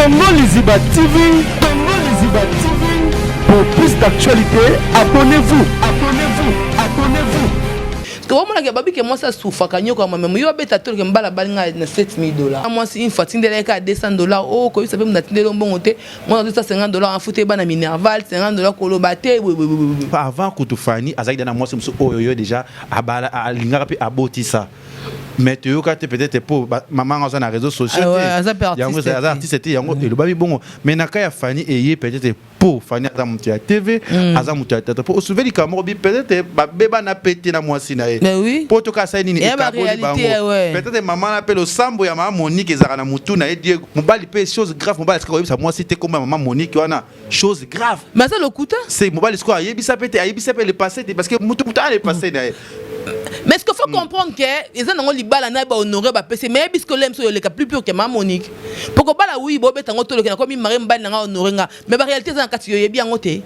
Congo Liziba TV, Congo Liziba TV. Pour plus d'actualités, abonnez-vous, abonnez-vous, abonnez-vous. Tomonaka babi ke mwasi asufaka nyoko ya mamemo yo abeta tolo ke mbala bali nga na 7000 dollars. Mwasi une fois tindela ye kaka 200 dollars, oh koyebisa pe mutu atindeli yo mbongo te, mwana azo 50 dollars afuta ye bana minerval 50 dollars koloba te boye boye boye. Avant kutu Fanny azalaki dejà na mwasi mosusu oyo yo dejà abala alingaka pe abotisa. Mais toyoka te peut-être po maman yango aza na réseaux sociaux ah te. Yango aza artiste te yango elobami bongo. Mais na cas ya Fanny eye peut-être po Fanny aza moto ya TV, mm. aza moto ya théâtre. Po osouve likambo moko bi peut-être babeba na pete na mwasi na ye. Mais oui. Po toka asali nini ekaboli bango. Ouais. Peut-être maman na pe losambo ya maman Monique ezalaka na mutu na ye Diego. Mobali pe chose grave mobali sikoyo oyebisa mwasi te kombo ya maman Monique wana chose grave. Mais aza lokuta. C'est mobali sikoyo ayebisa pe te ayebisa pe le passé te parce que mutu mutu a le passé na ye. Mais ce qu'il faut mm. comprendre que eza nango libala na ba honorer ba pese mais bisko lem so yoleka plus pur que ma Monique. Poko bala oui bo beta ngo toloke na komi mari mbali na nga honorer nga mais ba réalité eza na kati yo yebi yango te.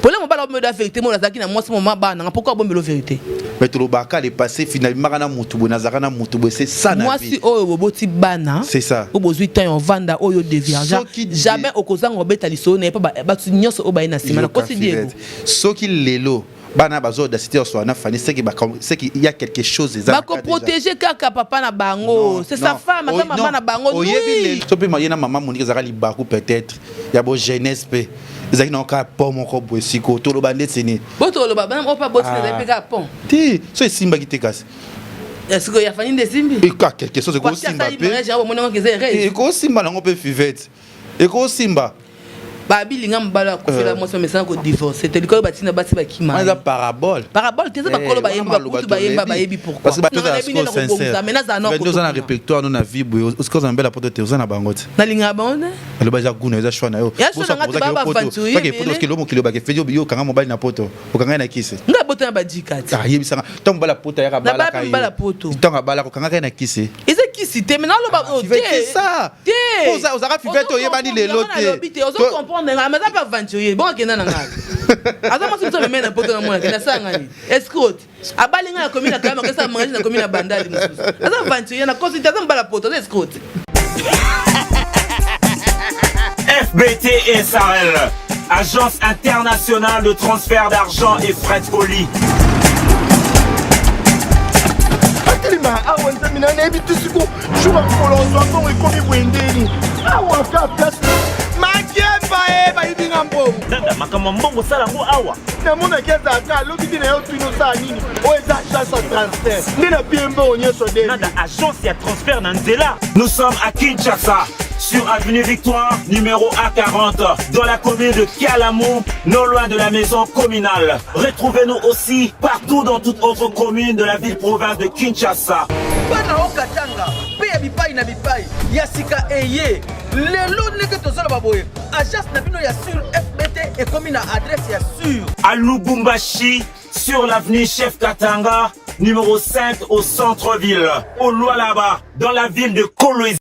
Problème mobala obombelo la vérité mo azalaki na mwasi moma bana nga pourquoi obombelo vérité? Mais tolobaka le passé finalement na mutu boye nazalaka na mutu boye c'est ça na vie. Mwasi oyo boboti bana c'est ça. Oyo bozwi temps ya ovanda oyo deviergea jamais okozanga obeta lisolo na ye mpo bato nyonso oyo baye na nsima na kosi Diego. Soki lelo bana bazo audacité ya swana Fanny c'est que c'est qu'il y a quelque chose eza bako protéger kaka papa na bango c'est sa femme aza mama na bango oyebi lelo so pe ye na mama Monique ezalaka libaku peut-être ya bo jeunesse pe ezalaki na kaka pont moko boye sikoyo toloba ndeti nini bo toloba bana oyo pa boti ezali pe kaka pont te so esimbaki te kasi sikoyo ya Fanny nde esimbi eka quelque chose ekosimba pe ekosimba nango pe fivette ekosimba Babi linga mobali akufela euh. mwasi bamesana ko divorce te likolo batina basi bakima eza parabole parabole te eza bakolo eh, bayemba bakutu bayemba bayebi pourquoi mais nazala oza na répertoire no na vie boye osika oza na mbela poto te oza na bango te nalingaka bango te aloba eza guna eza choix na yo poto mokili obake fedi yo okanga mobali na poto okanga ye na kisi nga bota na badika te ayebisanga ah, ntango mobali apoto ayaka abalaka yo ntango abalaka okangaka ye na kisi eza kisi te mais naloba ah, te ça te ozalaka fivete oyebani lelo te nalobi te ozo comprendre nga mais aza pe aventurier bongo akenda na ngai aza mwasi mosusu amemai na poto namona kenda asala ngai nini escroc abali ngai nakomi na kayama akesala mariage nakomi na bandali mosusu aza aventurier nakosi te aza mobala poto aza escroc FBT SARL, agence internationale de transfert d'argent et frais de colis. atelema awa nzambe na nayebi te siko jour ya mokolo ozwa mbongo ekomi boye ndeni awa ka place makemba e bayibi nga mbongo Nanda makambo ya mbongo osala yango awa namonaki ezalaka alobi te na yo tuni osala nini oyo eza agence ya transfert nde na pie mbongo nyonso de Nanda agence ya transfert na nzela Nous sommes à Kinshasa sur avenue Victoire numéro A40 dans la commune de Kalamu non loin de la maison communale Retrouvez-nous aussi partout dans toute autre commune de la ville-province de Kinshasa. Bana o Katanga mpe ya bipai na bipai ya sika eye lelo ndenge tozoloba boye agence na bino ya sur FBT ekomi na adresse ya sur. À Lubumbashi, sur l'avenue Chef Katanga, numéro 5 au centre-ville, au Lualaba, dans la ville de Kolwezi.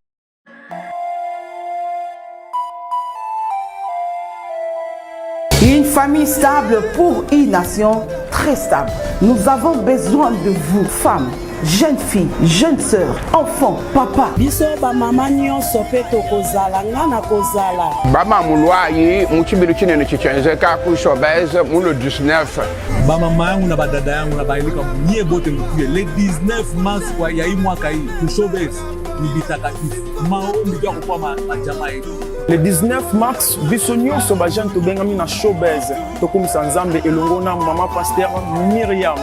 Une famille stable pour une nation très stable. Nous avons besoin de vous, femmes, jeunes filles, jeunes sœurs, enfants, papa. Biso ba mama nyonso pe tokozala, nga nakozala. Bamamu luayi mu tshibilu tshinene tshitshienzeka ku Showbuzz mu le 19. Ba mama yangu na ba dada yangu na baelika nye bote mukuye le 19 mars kwa ya hii mwaka hii ku Showbuzz ni bitakatifu maombi ya kokwa majamaa yetu. Le 19 mars biso nyonso ba jeune tobengami na Showbuzz tokumisa Nzambe elongo na mama pasteur Myriam.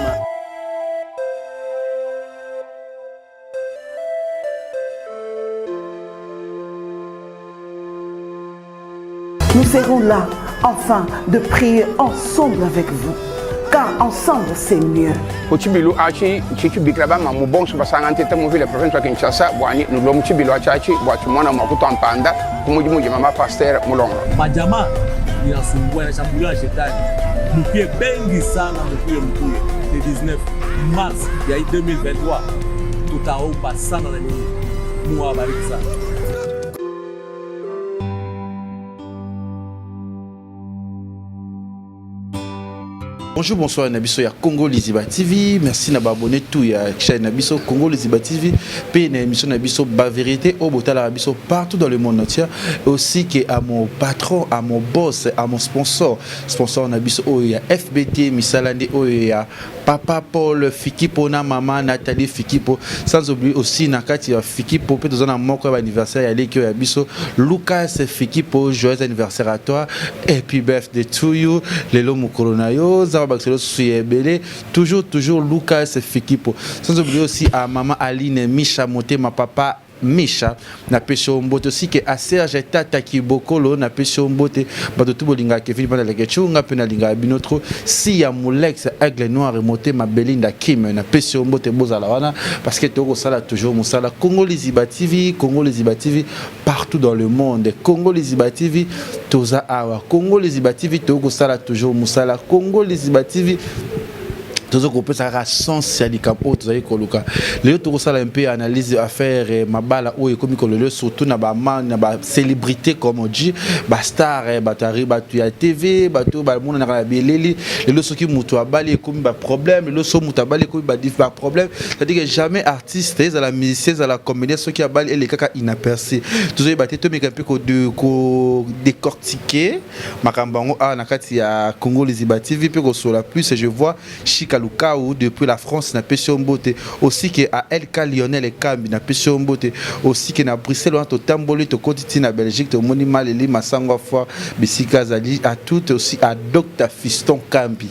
Nous serons là enfin de prier ensemble avec vous car ensemble c'est mieux. Ku tshibilu atshi ntshi tshibikila ba mamu bonso basanga nteta mu ville province wa Kinshasa bua ni nulua mu tshibilu atshi atshi bua tshimona mua kutua mpanda ku mudimu udi mama pasteur mulongo. Majama inasumbua inashambuliwa na shetani, mukuye bengi sana, mukuye mukuye le 19 mars ya 2023 tutaomba sana na nyinyi. Mungu awabariki sana. Bonjour, bonsoir, na biso ya Congo Liziba TV. Merci na ba abonné tout ya chaîne na biso Congo Liziba TV. Pe na émission na biso ba vérité au botala biso partout dans le monde entier. Aussi que à mon patron, à mon boss, à mon sponsor, sponsor na biso oyo ya FBT misala nde oyo ya Papa Paul Fikipo na maman Nathalie Fikipo. Sans oublier aussi na kati ya Fikipo pe toza na moko ya anniversaire ya leki oyo ya biso Lucas Fikipo, joyeux anniversaire à toi. Happy birthday to you. Lelo mokolo na yo, Nzambe abakisela yo susu ya ebele. Toujours toujours Lucas Fikipo. Sans oublier aussi à maman Aline Misha Motema papa Misha napesi yo mbote aussi que à Serge Tata Kibokolo napesi yo mbote bato tu bolingaka Kevin Banda Leketchou nga mpe nalingaka bino trop si ya Mulex Aigle Noir motema Belinda Kim napesi yo mbote bozala wana parce que tokosala toujours mosala Congo Liziba TV Congo Liziba TV partout dans le monde Congo Liziba TV toza awa Congo Liziba TV tokosala toujours mosala Congo Liziba TV toza kopesa kaka sens ya likambo oyo tozali koluka lelo tokosala mpe analyse affaire eh, mabala oyo ekomi kolelo surtout na bama na bacélébrité comme on dit bastar eh, bato ya bato ya tv bato oyo bamonanaka na bileli lelo soki moto abali ekomi baproblème lelo soki moto abali ekomi baproblème c'est-à-dire que jamais artiste ezala musicien ezala comédien soki abali elekaka inaperçu tozoyeba te tomeka mpe kodécortiquer makambo yango awa na kati ya Congo Liziba TV mpe kosola plus je vois Chika Lukau depuis la France napesi yo mbote aussi que à LK Lionel Ekambi napesi yo mbote aussi que na Bruxelles wana totamboli tokoti ti na Belgique tomoni Maleli Masango foire bisika azali à tout aussi à Dr Fiston Kambi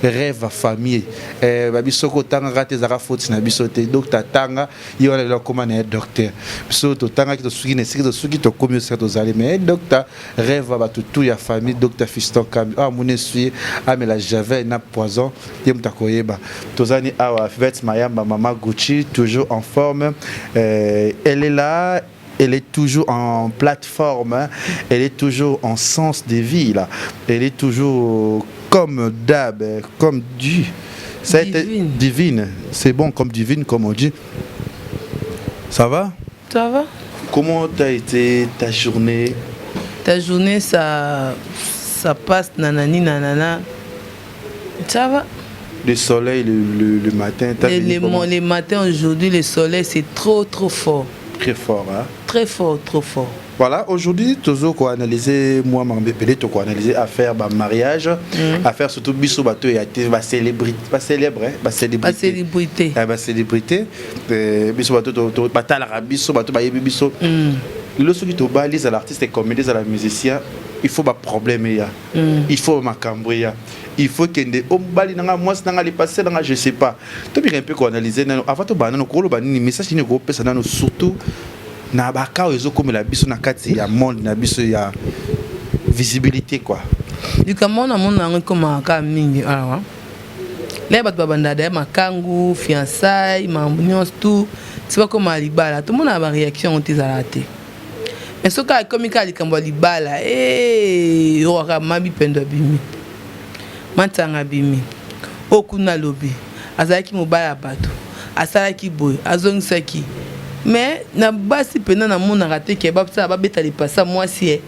rêve ya famille eh, babi soki otangaka te ezalaka faute na biso te docteur atanga ye wana lelo akóma na ye docteur biso totangaki tosuki na esika tosuki tokomi esika tozali mais docteur Rêve ya bato tout ya famille Docteur Fiston Kambi oyo amoni esui amela javel na poison ye moto akoyeba tozani awa Fivette Mayamba mama Gucci toujours en forme euh, elle est là elle est toujours en plateforme, hein. elle est toujours en sens de vie là. Elle est toujours comme d'hab, comme du. Ça a été divine, c'est bon comme divine comme on dit. Ça va Ça va Comment t'as été ta journée Ta journée, ça, ça passe, nanani, nanana. Ça va Le soleil le, le, le matin, t'as le, le, le matin aujourd'hui, le soleil, c'est trop, trop fort. Très fort, hein Très fort, trop fort. Voilà, aujourd'hui, toujours quoi analyser moi mambepele, to quoi analyser affaire ba mariage, affaire surtout biso bato ya te ba célébrité, ba célèbre, hein, ba célébrité. Ba célébrité. Eh, ba célébrité. Eh, biso bato to to batalaka biso bato bayebi biso. Lelo soki tobali ezala artiste comédien ezala musicien, il faut ba problème eya. Il faut makambo eya. Il faut kende omobali na nga mwasi na nga le passé na nga je sais pas. Tobika mpe ko analyser nano avant tobanda nano koloba nini message nini kopesa nano surtout na baka oyo ezokomela biso na kati ya monde na biso ya visibilité quoi. Likambo wana namona yango ekomaka kaka mingi awa leye bato babandaka daya makangu fiançailles makambo nyonso tout ti bakóma libala tomonaka baréaction yango te ezalaka te mais soki ekomi kaka likambo ya libala oyokaka mabi pendo abimi matanga abimi oyo kuna alobi azalaki mobali ya bato asalaki boye azongisaki mais na basi mpena namonaka te ke basala babeta lipasa mwasi ye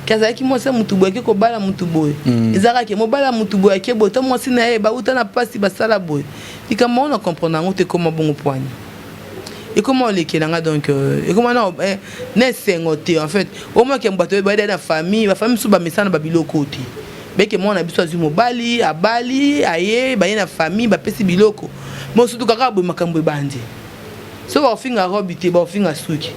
ke azalaki mwasi ya mutu boye ake kobala mutu boye ezalaka ke mobali ya mutu boye ake boye to mwasi na ye bauta na mpasi basala boye likambo yango na comprendre yango te ekoma bongo poani ekoma olekela nga donc ekoma na, na esengo te en fait omaki bato bayeda na famille bafamille mosusu bamesana na babiloko te beke mwana biso azwi mobali abali aye baye na famille bapesi biloko mosutu kaka boye makambo ebandi so baofinga robe te baofinga suki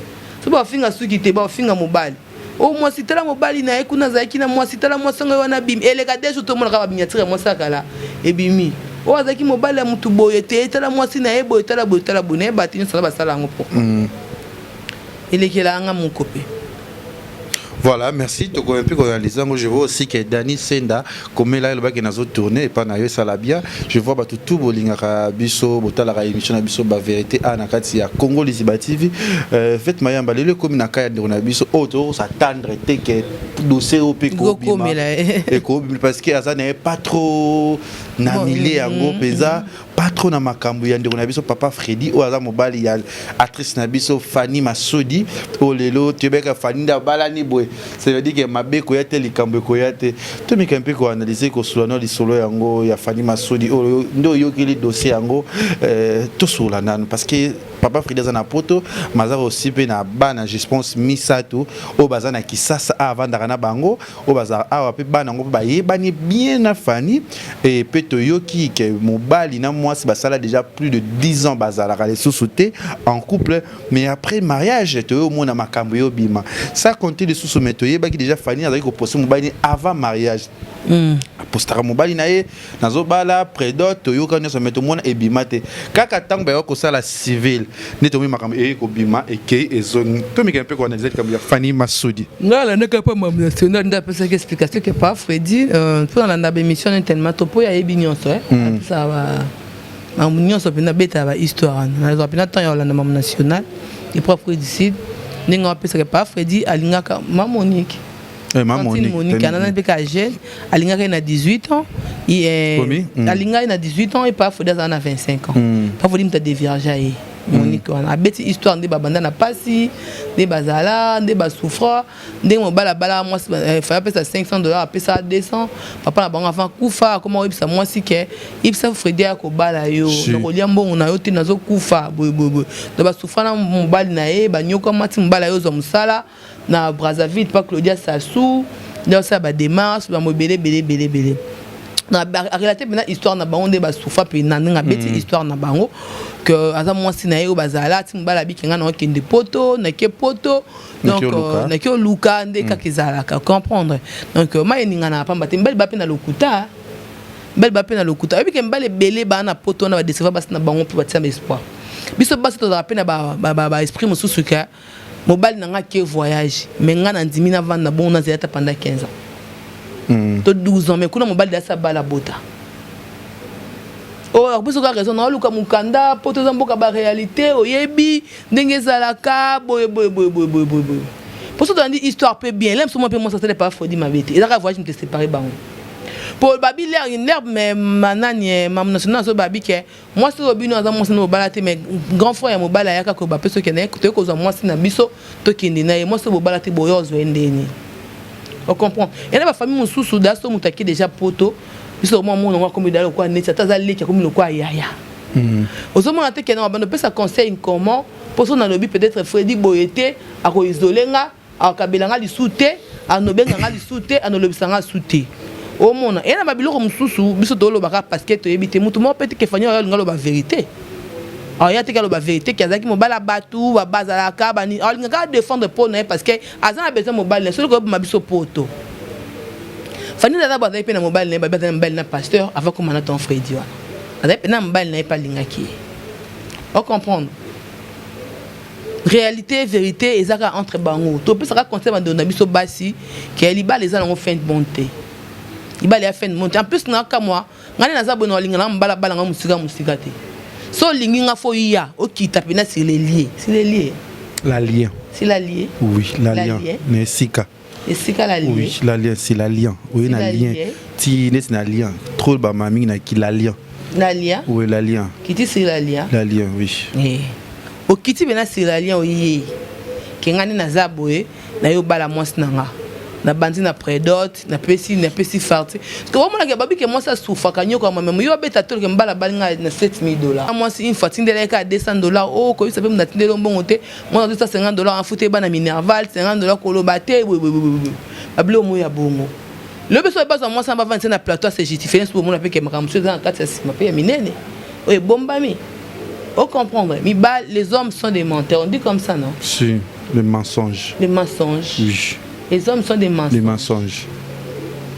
so baofinga suki te baofinga mobali o mwasi tala mobali na ye kuna azalaki na mwasi tala mwasi yango wana abimi eleka deux jours tomonaka baminiature ya mwasi akala ebimi oyo azalaki mobali ya mutu boye te tala mwasi na ye boye tala boye tala boye nayeba te nyonso na basala yango po elekelaka nga moko mpe Voilà, merci. Toko un peu analyser je vois aussi que Dani Senda comme là il nazo tourner et pas na yo ça la bien. Je vois bato tout bolingaka biso botalaka émission na biso ba vérité a na kati ya Congo Liziba TV. Fait mayamba lelo comme na kaya ndeko na biso oh to s'attendre te que dossier o pe ko Kokomela, eh. et ko parce que aza na pas trop na milieu yango penza pas. pas trop na makambo ya ndeko na biso papa Freddy oyo aza mobali ya actrice na biso Fanny Masudi oyo lelo toyebaka Fanny nde abalani boye ça veut dire que mabe ekoya te likambo ekoya te tomeka mpe koanalyse kosolola no lisolo yango ya Fanny Masudi oyo nde oyokeli dossier yango euh, tosolola nanu parce que papa Freddy aza na poto maza aussi mpe na bana je pense misato oyo baza na Kisasa avandaka na bango oyo bazalaka awa mpe bana yango mpe bayebani bien na Fanny et mpe toyoki ke mobali na mwasi basala déjà plus de 10 ans bazalaka lisusu te en couple mais après mariage toyo omona makambo yo bima ça compte lisusu mais toyebaki déjà Fanny azalaki koposte mobali avant mariage apostaka mobali na ye nazobala predot toyoka nyonso me tomona ebima te kaka ntango bayaka kosala civil nde tomoni makambo eyei kobima ekei ezongi tomeka mpe koanalyse likambo ya Fanny Masudi ngai alandaka mpa mamu national nde apesaki explication ke pa Fredi mpo nalanda baémission ne tellement to mpo ye ayebi nyonso apesaka makambo nyonso mpenza abetaka bahistoire wana nazwa mpenza temps ya kolanda mamu national epo Afrique du Sud ndenge apesaka pa Fredi alingaka ma Monique Eh, ma Monique, Monique anana mpe ka jeune alingaka ye na 18 ans alingaka ye na 18 ans epa Fredi azala na 25 ans pa Fredi moto adevierge ye Monique wana abeti histoire nde babanda na pasi nde bazala nde basouffra ndenge mobali abala mwasi faya apesa 500 dollars, apesa 200. Papa na bango avant kufa akoma oyebisa mwasi ke yebisa Fredi aya kobala yo, nakolia mbongo na yo te, nazokufa boyeboyeboye. Donc basouffra na mobali na ye, banyokama ti mobali aye ozwa mosala na Brazzaville pa Claudia Sassou, nde osala badémarche bambo ebele ebele ebele ebele. Arelate mpena histoire na bango nde basufa mpena ndenge abeti histoire na bango ke aza mwasi na ye oyo bazala ti mobali abiki ngai na okende poto, nake poto, donc nake oluka nde kaka ezalaka comprendre. Donc mai eningana pamba te, mibali ba mpe na lokuta, mibali ba mpe na lokuta. Oyebi ke mibali ebele baa na poto wana badecevoir basi na bango mpe batia baespoir. Biso basi tozalaka mpe na baesprit mosusu ke mobali na nga ke voyage, mais nga na ndimi navanda bongo nazela ata pendant 15 ans to 12 ans, mais kuna mobali asi abala bota oyo akopesa kaka raison naoluka mokanda mpo toza mboka baréalité, oyebi ndenge ezalaka boye boye boye boye boye boye boye. Mpo so tolandi histoire mpe bien le mosu mwa mpe mwasi asala pa Fredi mabe te, ezaka voyage moto esépare bango po babi l'air mais manani mamu national azo babi ke mwasi oyo bino aza mwasi na mobala te, mais grand frère ya mobali ayaka koyeba mpe soki naye toyei kozwa mwasi na biso tokende na ye. Mwasi oyo bobala te, boyo ozwa ye ndeni ocomprend ena bafamille mosusu da so moto ake déjà poto, biso mwa mona ngo akomi dala lokola neti ata aza leki, akomi lokola yaya. Ozomona te kende bando opesa conseil comment mpo so nalobi peut-être Fredi boye te, akoisole nga, akabela nga lisu te, anobenga nga lisu te, anolobisa nga su te. Omona eye na babiloko mosusu biso tolobaka parce que toyebi te motu moko mpe te ke Fani oyo alinga aloba vérité, aya teke aloba vérité ke azalaki mobali ya bato bazalaka bani, alingaka adéfendre mpo na ye parce que aza na besoin mobali na ye. Soki koyeboma biso poto Fani aza bo azalaki mpe na mobali na ye, babi aza na mobali na pasteur avant koma na ton Fredi wana, azali mpe na mobali na ye mpe alingaki ye. Ocomprendre réalité, vérité eza kaka entre bango. Topesaka conseil bandeko na biso basi ke libala eza nango fin de monde te, libala ya fin de monde te. En plus nakamwa ngai nde naza boye na olinga na mobala bala nga mosika mosika te. So olingi nga fo ya okita mpena sur le lieu, sur le lieu. La lien. Sur la lieu. Oui, la lien na esika. Esika la lien. Oui, la lien, c'est la lien, oui, na lien ti neti na lien trop bama mingi na ki la lien. La lien. Oui, la lien. Kiti sur la lien. La lien, oui. Eh. Okiti mpena sur la lien, oye ke ngai nde naza boye na yo bala mwasi na nga, nabandi na prédot, napesi farti parce que omonaka babi ke mwasi asufaka nyoko ya mamemo yo abeta toloke mbala bali ngai na 7000 dollars. Mwasi une fois atindela ye kaka 200 dollars, o koyebisa mpe natindeli yo mbongo te. Mwana azwi 150 dollars, afuta ye bana minerval 50 dollars, koloba te boyeboyeboye babilo moyo ya bongo. Lobi so bazwa mwasi na bavandi na plateau ase justifie nyonso, bomona mpe ke makambo mosusu eza na kati ya nsima mpe ya minene oyo ebombami. Ocomprendre mibali, les hommes sont des menteurs, on dit comme ça, non? Si, les mensonges. Les mensonges. Oui. Les hommes sont des mensonges. Les mensonges.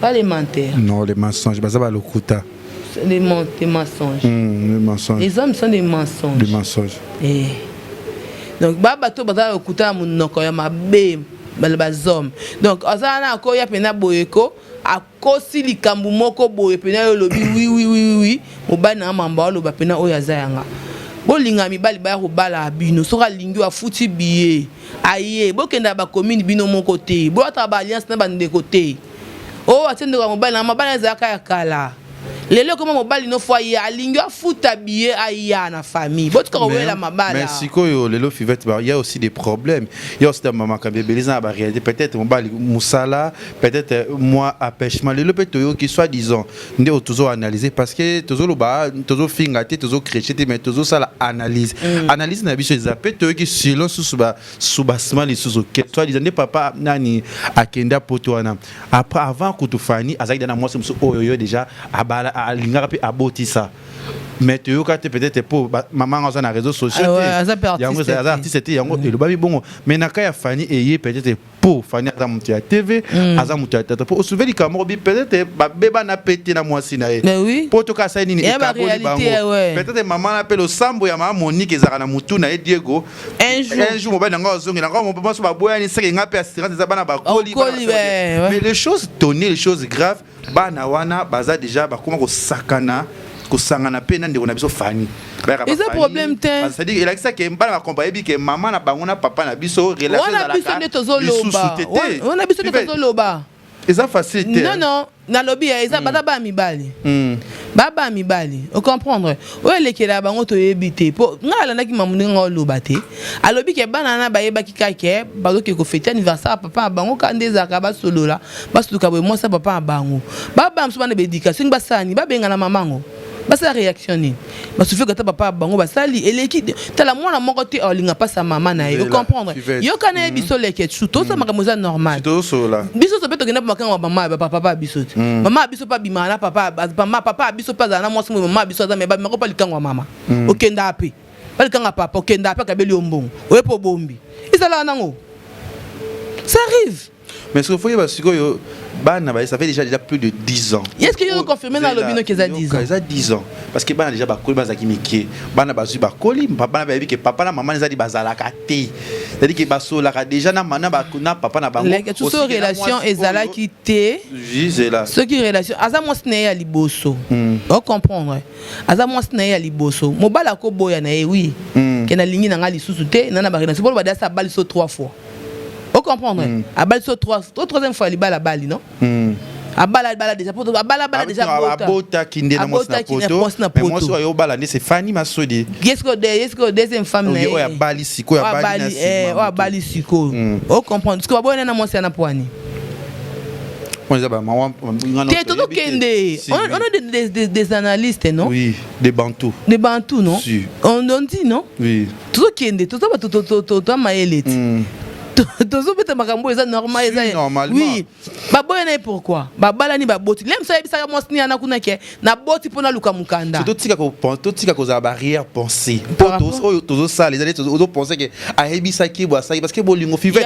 Pas les menteurs. Non, les mensonges baza balokuta. Les mensonges. Les mensonges. Les hommes sont des mensonges. Les mensonges. Eh. Donc ba bato baza lokuta na monoko ya mabe bazhomme. Donc aza wana akoya mpena boye ko akosi likambo moko boye mpena oyo olobi oui oui oui oui, mobali na mambo aloba mpena oyo aza yanga. Bolinga mibali baya kobala bino, soki alingi oyo afuti billet aye, bokenda bacommune bino moko te, boyataka baalliance na bandeko te. Oyo atie ndeko ya mobali na mabala ezalaka ya kala. Lelo ekoma mobali no fo aya, alingi afuta billet aya na famille. Botika kowela mabala. Mais sikoyo lelo Fivette ba il y a aussi des problèmes. Il y a aussi des makambo ebele eza na ba réalité peut-être mobali musala, peut-être euh, moi empêchement lelo pe toyoki soit disant nde oyo tozo analyser parce que tozo loba tozo finga te tozo crêcher te mais tozo sala analyse. Mm. Analyse na biso eza pe toyoki selon susu ba soubassement lisusu que soit disant nde papa nani akenda poto wana Après avant kutu Fanny azalaki na mwasi mosusu oyo yo déjà abala alingaka pe abotisa. Mais toyoka te peut-être po maman aza na réseaux sociaux ah te. Yango aza artiste te yango mm. elobami bongo. Mais na cas ya Fanny eye peut-être po Fanny aza moto ya TV, mm. aza moto ya tata. Po osouve likambo moko bi peut-être babeba na pete na mwasi na ye. Mais oui. Po toka asali nini ekaboli bango. Peut-être maman na pe losambo ya mama Monique ezalaka na mutu na ye Diego. Un jour. Un jour mobali na nga ozongela nga mobali so baboyani seke nga mpe assurance eza bana bakoli mais les choses tonner les choses graves bana wana baza déjà bakoma kosakana kosangana mpe na ndeko na biso Fanny eza problème te c'est-à-dire elakisa ke bana bakompa yebi ke mama na bango na papa na biso relation wana biso nde tozoloba wana biso nde tozoloba eza facile te non non nalobi ya eza mm. baza bana mibali mm. ba bana mibali ocomprendre oyo elekela bango toyebi te mpo ngai alandaki mamu ndenge ngai oloba te alobi ke bana wana bayebaki kaka bazoke kofete anniversaire ya papa na bango kaka nde ezalaka basolola basuluka boye mwasi ya papa na bango babana mosusu bana baéducation basala nini babengana mamango basala réaction nini basufika ata papa bango basali eleki tala mwana moko te alinga mpasi ya mama na ye ocomprendre yoka na ye mhm. biso leke tu tosala mhm. makambo eza normal biso so mpe tokenda mpo makango ya mama ya papa ya biso te mhm. mama ya biso mpe abimaka na papa mama papa ya biso mpe azala na mwasi moye mama ya biso aza me babimaka mpo likango ya mama okendaka mpe balikanga papa okendaka mpe akabeli yo mbongo oye mpe obombi ezalaka nango ça arrive. Mais ce qu'il faut yeba sikoyo bana ba ça fait déjà déjà plus de 10 ans. Est-ce que yo confirmer na lobi no que eza 10 ans? Eza 10 ans parce que bana déjà bakoli bazaki mike. Bana bazui bakoli bana bayebi que papa na maman ezali bazalaka te. C'est-à-dire que basolaka déjà na na ba na papa na bango. Leke tout so relation ezalaki te. Gisela. Soki relation aza mwasi na ye ya liboso. Mm. O comprendre. Aza mwasi na ye ya liboso. Mobali akoboya na ye oui. Mm. Ke nalingi na nga lisusu te na na ba relation. Bolo badasa abali so 3 fois. O comprendre? Mm. Abali so 3 to troisième fois libala abali non? Mm. Abala abala déjà poto abala abala déjà bota. Abota kinde na mwasi na poto. Mais mwasi oyo obala nde c'est Fanny Masodi. Qu'est-ce que est-ce que deuxième femme na ye? Oyo abali sikoyo abali na sima. Eh, oyo abali sikoyo. Mm. O comprendre? Parce que baboyana na mwasi na poani. Te tozokende on a des, des, des, des analystes non? Oui, des bantous. Des bantous non? Si. On, on dit non? Oui. Tozokende toza bato toa mayele ti. Mm. Tozobeta makambo eza normal eza oui baboya na ye pourquoi babalani baboti le mosu ayebisaka mwasi ni yana kuna ke naboti mpo naluka mokanda totika kozala barrière pensée mpo oyo tozosala ezali ozopense ke ayebisaki bo asali parce que bolingo five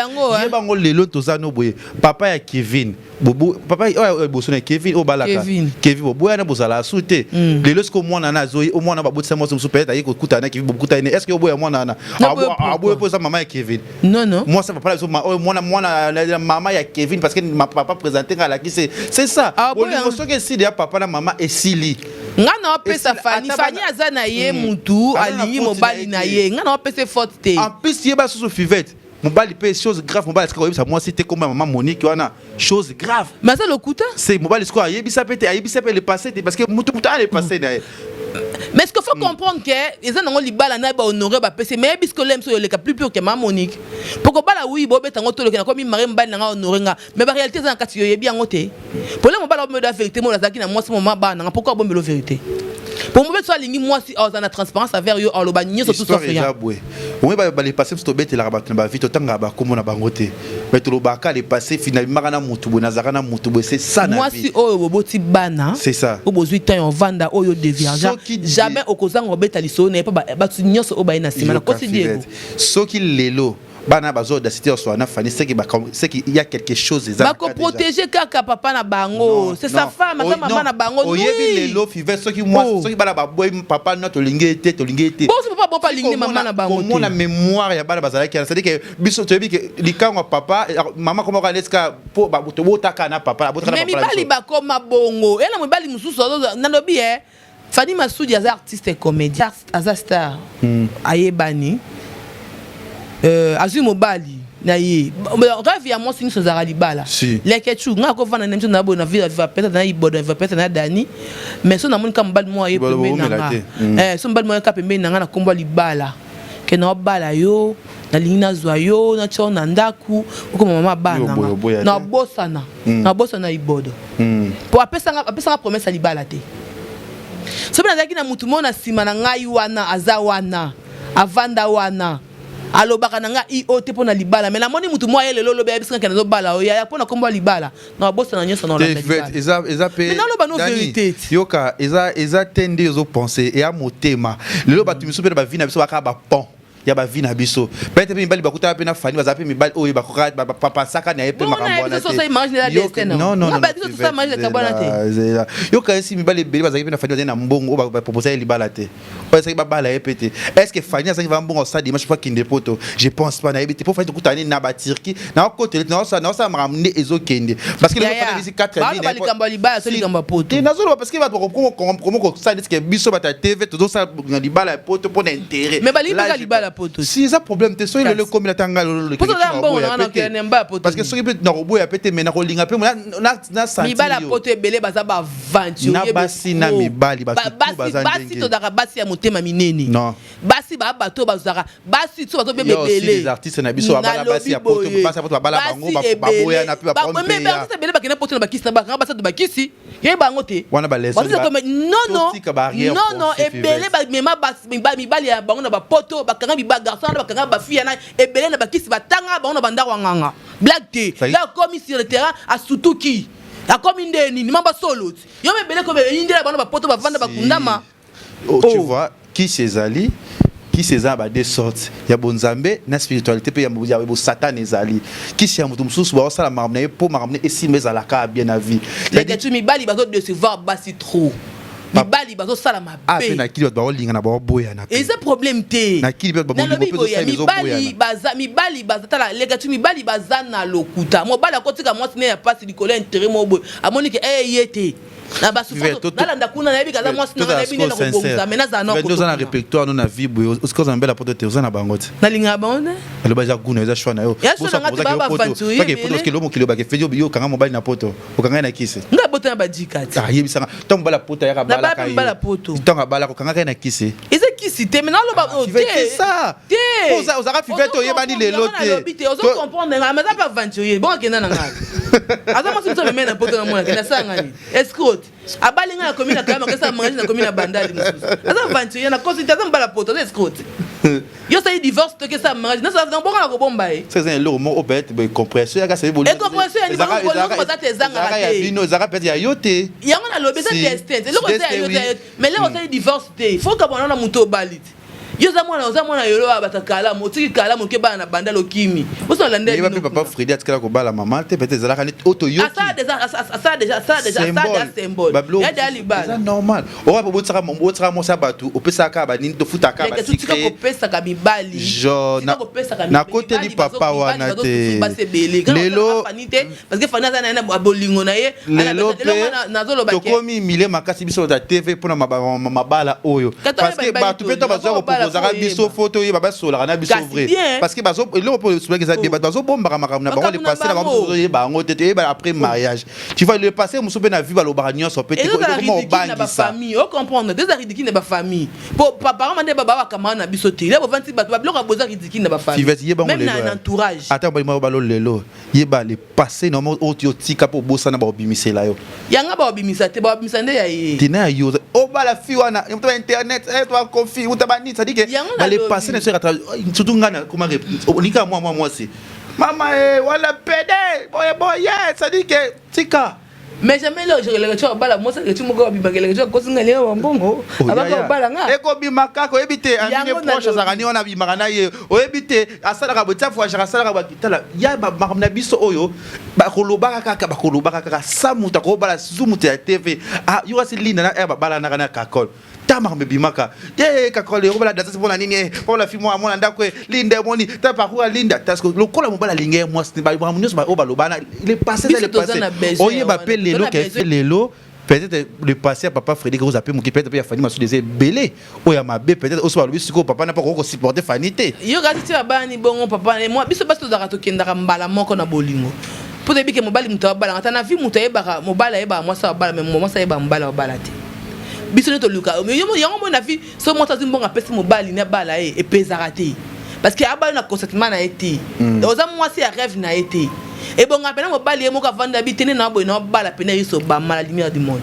yebango lelo toza no boye papa ya Kevin bobo papa oyo boso na Kevin oyo balaka Kevin boboyana bozala su te mm. lelo siko mwana na azoyi omwana babotisa mwasi mosusu peut-être aye kokutana na Kevin bokutani est-ce que oboya mwana wana aboye mpo eza mama ya Kevin non non mwasi papa na biso oyo mwana mwana mama ya Kevin parce que ma papa présente nga alakisi c'est ça bolingo soki esili ya papa na mama esili nga na opesa Fanny Fanny aza na ye mm. mutu alingi mobali na ye nga na opesa faute te en plus yeba susu Fivette mobali pe chose grave mobali atika koyebisa mwasi te kombo ya mama Monique wana chose grave mais aza lokuta c'est mobali sikoyo ayebisa pe te ayebisa pe le passé te parce que mutu mutu a le passé na ye mais ce qu'il faut mm. comprendre que eza nango libala na ba honoré ba pese mais bisko lem so yoleka plus pur que ma Monique poko bala oui bo beta ngo toloke na komi mari mbali na nga honoré nga mais ba réalité eza na kati yo yebi yango te problème mobali obombelo vérité mo azalaki na mwasi moma bana nga pourquoi obombelo vérité po mobali so alingi mwasi aza na transparence envers yo aloba nyonso tout sauf rien eza boye omoni ba le passé biso tobetelaka bato na ba vie totangaka bakombo na bango te mais tolobaka le passé finalement na mutu boye nazalaka na mutu boye c'est ça na vie mwasi oyo boboti bana c'est ça oyo bozwi temps ya ovanda oyo deviergea jamais okozanga obeta lisolo na ye mpo bato nyonso oyo baye na nsima nakosi Diego soki lelo bana bazo audacité ya swana Fanny c'est que c'est qu'il y a quelque chose eza bako protéger kaka papa na bango c'est sa femme aza mama na bango oyebi lelo five soki moi oh. soki bana baboyi papa no tolingi te tolingi te bonso papa bo pa lingi mama na bango te komona mémoire ya bana bazalaki c'est à dire que biso toyebi que likango ya papa mama koma ka leska po ba tobotaka na papa abotaka na papa mais mibali bakoma bongo ena mibali mosusu nalobi eh Fanny Masudi aza artiste comédien aza star mm. ayebani euh, azwi mobali. Na ye rêve ya mwasi nyonso ezalaka libala. Si. Lekechu ngai akovanda na biso na boye na vie viva pesa na ibodo na viva pesa na Dani, mais so namoni ka mobali moko aye Libala pembeni na boumela nga te. Eh, so mobali moko ayeka pembeni na nga na kombo ya libala ke na obala yo, nalingi nazwa yo, natia yo na ndako, okoma mama bana Yo na oboya, nga. oboya te. Nabosana nabosana ibodo po apesanga promesse ya libala te. Soki nazalaki na mutu moko na nsima na ngai wana, aza wana, avanda wana, alobaka na nga io te mpo na libala, mais namoni mutu moko aye lelo, olobi, ayebisi nga ke nazobala oyo yaya mpo na kombo ya libala, na babosana nyonso na Te, olanda Fivette, libala. eza pe Mais naloba no Dani, vérité ti. Yoka, eza te nde ozopense eya motema. Lelo bato misusu mpe na bavi na biso bakaka bapont ya bavi na biso. Peut-être mpe mibali bakutaka mpe na Fani, baza mpe mibali oyo bakoka bapasaka na ye mpe Bongo makambo na wana biso te. osali mariage na destin, non? Non, non, Nga non, ba non, biso Fivette, tosala mariage ya kabwana te. zela, zela. Yoka esi mibali ebele bazalaki mpe na Fani, bazali na mbongo oyo baproposa ye libala te. Oyo esaki babala ye mpe te. Est ce que Fani azalaki vraiment mbongo osala dimanche mpo akende poto? Je pense pas, nayebi te. Mpo Fani tokutana nini na baturki, naokotele te, naosala makambo nde ezokende. Parce que lelo Yaya, Fani abisi 4 baloba mille, nayebi likambo ya libala to likambo ya poto. Te, nazoloba parce que bato bakokomo kosala neti ke biso bato ya TV tozosala na libala ya poto mpo na intérêt. Mais balingi Là, mpe je- libala ya poto. Si eza problème te, soki lelo ekomi ata ngai lelo Poto oza mbongo na nga na okende mba ya poto parce que soki mpe nakoboya pe te, mais nakolinga mpe na sentir Mibala yo. poto ebele baza baaventurier. Na basi na mibali, bato tu baza Basi ndenge. tozalaka basi ya motema minene. Non. Basi baa bato bazalaka basi so bazobeba Yo aussi ebele. les artistes na biso babala basi ya poto, Nalobi basi ya poto babala boye. bango, Basi baboya na ebele. mpe baprendre Mais mpe ya. baartiste ebele bakende poto na bakisi na bakanga basatu bakisi, yeba yango te. Wana ba leçon Baartiste non, non. totika ba arrière Non, non, pensée, ebele Fivette. bamema mibali ya bango na bapoto, bakanga garçon wana, bakanga bafille wana ebele na bakisi, batanga bango na bandako ya nganga, blague te. La akomi sur le terrain, asutuki, akomi nde nini, mamba solo ti yo mebele komi eyindela bango na bapoto, bavanda, bakundama. Oh, tu Oh. vois, kisi ezali, kisi eza na ba deux sortes, ya bonzambe na spiritualité mpe ya bosatane. Ezali kisi ya moto mosusu baosala makambo na ye mpo makambo na ye esimba, ezalaka bien na vie. Leketu, mibali bazodecevoir basi trop, mibali bazosala Ah, mpe mabe. na kili bato baolinga na baoboyana mpe. Eza problème te. Na kili mpe bato Nalobi bolingo mpe boye, ezosala mibali ezoboyana. baza, mibali baza, tala Lekatu, mibali baza na lokuta. Mobali akotika mwasi ne ya pasi likolo ya intérêt moko boye, amoni ke ye te na basouffrance. Nalanda kuna, nayebi kaza mwasi nanga, nayebi nde na kobongisa, mais nazala na oza na répertoire no na vie boye, osika oza na mbela poto te, oza na bango te. Nalingaka bango te. Aloba eza guna, eza choix na yo. Ya choix na nga te, baa baaventurier ebele. Parce que lo mokili obake fedi yo, okanga mobali na poto, okanga ye na kisi. Ngai bota na badika te. Ah, yebisanga, ntango mobali ya poto ayaka Na abalaka bala mpe mobali ya poto. Ntango abalaka, okangaka ye na kisi. Eza kisi te, mais naloba oyo Fivette, te. c'est ça. Te. Po ozalaka Fivette, oyebani lelo te. Nalobi te, ozo comprendre nga, mais aza mpe aventurier. Bon, akenda na ngai, aza mwasi mosu amemai na poto, na mona akenda asala ngai escroc, abali ngai, akomi na kayama, akesala mariage, nakomi na bandali mosusu. Aza aventurier, nakosi te, aza mobala poto, aza escroc. Yo osali divorce, toki esala mariage, bonga na kobomba ye. Ça, eza eloko moko peut-être boye compréhension yaka sebi. Incompréhension ya liboso, baza te, ezangaka ya te. Bino ezalaka peut-être ya yo te. Yango nalobi eza Si. destin, eloko eza ya yo Destin, te, ya yo oui. te. Mais lelo osali divorce te, faut kabwana na moto obali te. Yo oza mwana, oza mwana yolo oyo bato kalamu, otiki kalamu, oke bana na bandala, okimi boso nalanda. Yeba mpe papa Fredi atikala kobala mama te, peut-être ezalaka neti oyo toyoki. Asala déjà, asala déjà, asala déjà, asala déjà symbole Babilo ya déjà eza libala. Normal, oyo botisaka mwasi ya bato, opesaka banini, tofutaka. Leke, tika basecret kopesaka mibali. Jo, Tika kopesaka nakoteli mibali papa wana mibali te. bazosouffrir basi ebele. Lelo Fani te, parce que Fani aza na ye na bolingo na ye. Lelo mpe Nazoloba ke tokomi mile makasi biso ta TV mpona mabala oyo, Kata parce que oyeba bato mpe to mibali bazwa toli, koproposaka faut biso, oyeba. fo toyeba, basolaka na biso Kasi vrai. bien. Parce que bazo eloko mpo solaki eza bien, bato bazobombaka makambo na bango, Makambo le na passé na bango bango. tozoyeba yango te, toyeba après mariage, tu vois. Le passé mosusu mpe na vie balobaka nyonso mpe te, Ezozala ekoma ridicule na obangisa. bafamille, ocomprendre, eza ridicule na bafamille, po parent nde baba bacamarade na biso te, le bovanti bato babiloko ya boza ridicule na bafamille. Fivette, yeba ngo Même na lelo, na eh. entourage. Ata mobali moko balo lelo, yeba le passé na oyo otika mpo obosana, baobimisela yo. Yanga babimisa te, babimisa nde ya ye. Tina ya yo obala fi wana muta ba internet, to bakofi muta banini, c'est-à-dire que Yango ba le nalobi. passé na biso, surtout ngai na koma onika mwa mwasi mama e wala pede boye boye, c'est-à-dire que tika. Mais jamais lelo ti obala mwasi aleki moko babimaka, eleki ti akosinga lia bambongo abaka obala nga. Ekobima kaka, oyebi te amine Yango proche nalobi. azalaka ni wana, abimaka na ye, oyebi te asalaka boye, tia voyageur asalaka boye. Tala ya makambo na biso oyo bakolobaka kaka, bakolobaka kaka sa moto akobala su moto ya TV. Ah, yo kasi Linda na air babalanaka na kakol, ta makambo ebimaka te. Kakol ekobala danseuse mpona nini? Mpona fi mwana mwana ndako e Linda emoni ta parcours ya Linda, parce que lokola mobali alingi ye mwasi, makambo nyonso oyo balobana le passé eza Biso le toza passé. na besoin Oyeba ya mpe wana. lelo Toza na ke besoin. lelo. Peut-être le passé ya papa Frédéric oza pe moke, peut-être pe ya Fanny Masudi eza ebele oyo ya mabe, peut-être oso balobi sikoyo papa na pa ko supporter Fanny te. Yo kasi ti babani bongo papa na moi biso basi tozalaka tokendaka mbala moko na bolingo mpo toyebi ke mobali moto abalaka ata na vie moto ayebaka mobali ayebaka mwasi abala me mwasi ayebaka mobali abala te. Biso nde toluka yango moi na vie so mwasi azwi mbongo apesi mobali ne abala ye epezaka te parce que abali na consentement na ye te. Oza mwasi ya rêve na ye te. Ebonga pena mobali ye moko avanda bi tene na boye na bala pena Iris Obama la lumière du monde.